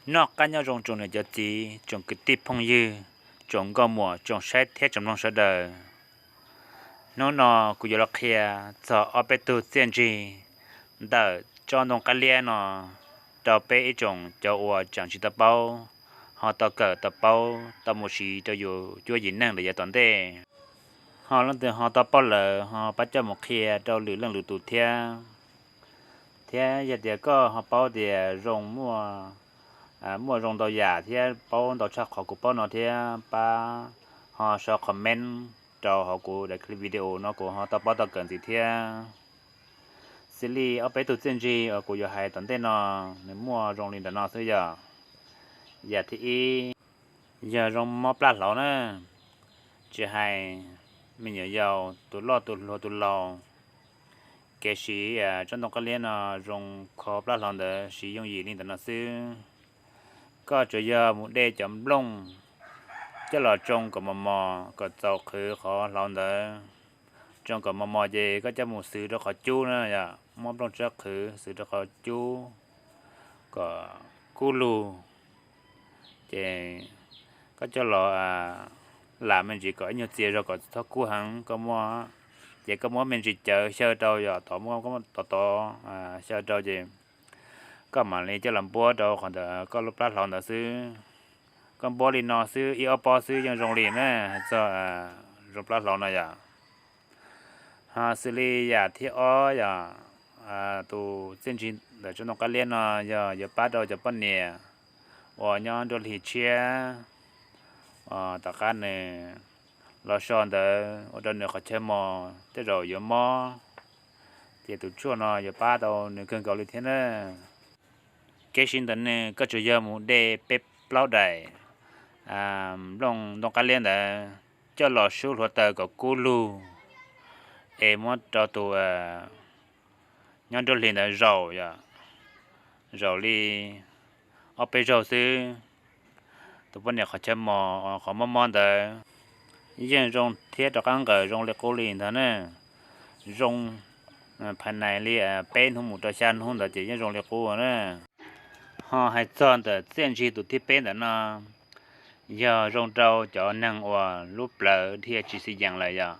Noj qab nyob zoo tsoom niam cov txiv, tsoom kwv tij phooj ywg, tsoom nkauj muam, tsoom saib thiab tsoom mloog sawv daws. Hnub no kuv yuav los qhia txog ob peb tug txiaj ntsig ntawm tsob ntoo qab liab no rau peb ib tsoom cov uas tseem tsis tau paub, ho tau kawm tau paub tau mus siv rau yus cuab yim neej lawm yav tom ntej. Ho leej twg ho tau paub lawm ho pab coj mus qhia rau lwm leej lwm tus thiab. Thiab yog tias koj ho paub tias zoo muaj, muaj zoo ntau yam thiab paub ntau tshaj qhov kuv paub no thiab pab ho sau comment rau hauv kuv daim clip video no kuv ho tau paub tau kawm ntxiv thiab. Xws li ob peb tug txiaj ntsig uas kuv yuav hais tom ntej no, nws muaj zoo li ntawm no xwb yog: yam thib ib, yog zoo mob plab hlauv na, tsis hais me nyuam yaus, tus loj tus hluas tus laus, kev siv tsob ntoo qab liab no zoo kho plab hlauv ntawd siv yooj yim li ntawm no xwb. Koj tsuas yog mus de cov nplooj coj los tsoo kom mos mos kom txaus qhwv qhov hlauv ntawd. Tsoo kom mos mos ces koj coj mus xwv rau qhov cub na yom, muab nplooj tsawb qhwv xwv rau qhov cub kom kub lug. Ces koj coj los lam me ntsis kom ib nyuag txias zog kom txhob kub heev, koj muab, ces koj muab me ntsis cawv xyaw rau yom, tod muab tod tod xyaw rau ces koj mam li coj los npuab rau qhov ntawm koj lub plab hlauv ntawd xwb. Koj npuab li no xwb ib ob pob xwb yeej zoo li na, hais txog zoo plab hlauv no yom. Ho xws li yam thib ob yom, tus txiaj ntsig ntawm tsob ntoo qab liab no yog yuav pab rau cov poj niam uas nyob nruab hlis tshiab, tom qab nws los so ntawd ua rau nws qhov chaw mos tej zaum yuav mob, ces tus tshuaj no yuav pab tau nws kawg nkaus li thiab na. Kev siv ntawm nws koj tsuas yog mus de peb plaub daim nplooj ntoo qab liab ntawd coj los sub hluav taws kom kub lug, es muab rau tus nyob nruab hlis ntawd zaum yom, zaum li ob peb zaug xwb. Tus poj niam qhov chaw mos qhov mob mob ntawd yeej zoo thiab rov qab nqawm zoo li qub li ntag na. Zoo phais nais li peb hnub mus rau xya hnub ntawd ces yeej zoo li qub na. Ho hais txog ntawm txiaj ntsig tus thib peb ntawm no, yog zoo rau cov neeg uas lub plawv dhia tsis xis yees lawm yom.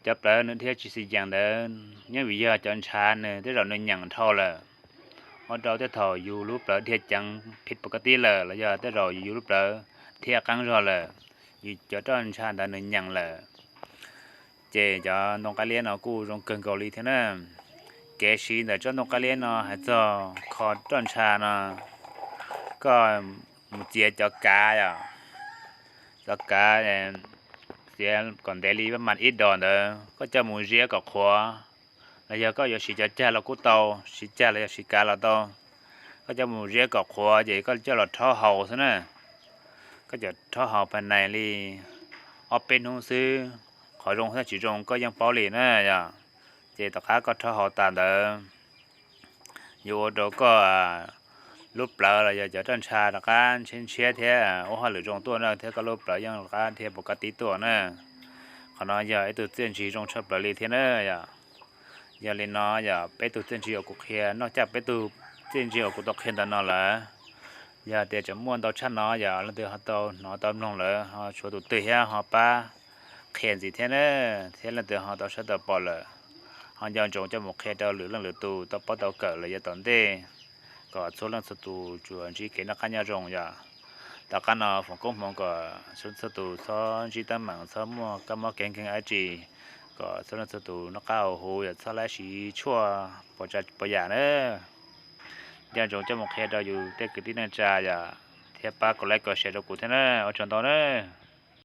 Cov plawv nws dhia tsis xis yees ntawd yeej vim yog cov ntshav nws tej zaum nws nyeem dhau lawm, ua rau tej thaum yus lub plawv dhia ceev phij pov ka tib lawm los yog tej zaum yus lub plawv dhia qeeb zog lawm, yus cov roj ntsha ntawd nws nyeem lawm. Ces cov ntoo qab liab no kuj zoo kawg nkaus li thiab na. Kev siv ntawm tsob ntoo qab liab no hais txog kho roj ntsha no, koj mus txiav cov kav yom, cov kav txiav kom ntev li pab mas ib dos ntawd koj coj mus ziab kom qhuav, los yog koj yuav siv cov cag los kuj tau, siv cag los yog siv kav los tau. Koj coj mus ziab kom qhuav ces koj coj los rhaub haus xwb na. Koj coj rhaub haus phais nais li ob peb hnub xwb, qhov zoo thiab tsis zoo koj yeej paub li na yom. Ces tom qab koj rhaub haus tas ntawd, yuav ua rau koj lub plawv los yog cov roj ntsha rov qab ntshiab ntshiab thiab ua hauj lwm zoo tuaj na, thiab koj lub plawv yeej rov qab dhia pov ka tib tuaj na. Qhov no yog ib tug txiaj ntsig zoo tshaj plaws li thiab na yom. Yog li no yog peb tug txiaj ntsig uas kuv qhia, noj caj peb tug txiaj ntsig uas kuv tau qhia ntawm no lawm. Yog tias tseem muaj ntau tshaj no yog leej twg ho tau hnov tau mloog lawm ho tshuav tus twg thiab ho pab qhia ntxiv thiab na, thiab leej twg ho tau saib tau pom lawm, ho nco ntsoov coj mus qhia rau lwm leej lwm tus tau paub tau kawm lawm yav tom ntej, kom txhua leej txhua tus tsuas ntsib kev noj qab nyob zoo yom. Tom qab no foom koob hmoov kom txhua leej txhua tus txhob ntsib teeb meem, txhob muaj kab mob kev nkeeg dab tsi, kom txhua leej txhua tus noj qab haus huv yom, txhob laib siv tshuaj pov yam na. Nco ntsoov coj mus qhia rau yus tej kwv tij neej tsa yom, thiab pab kom like kom share rau kuv thiab na, ua tsaug ntau na.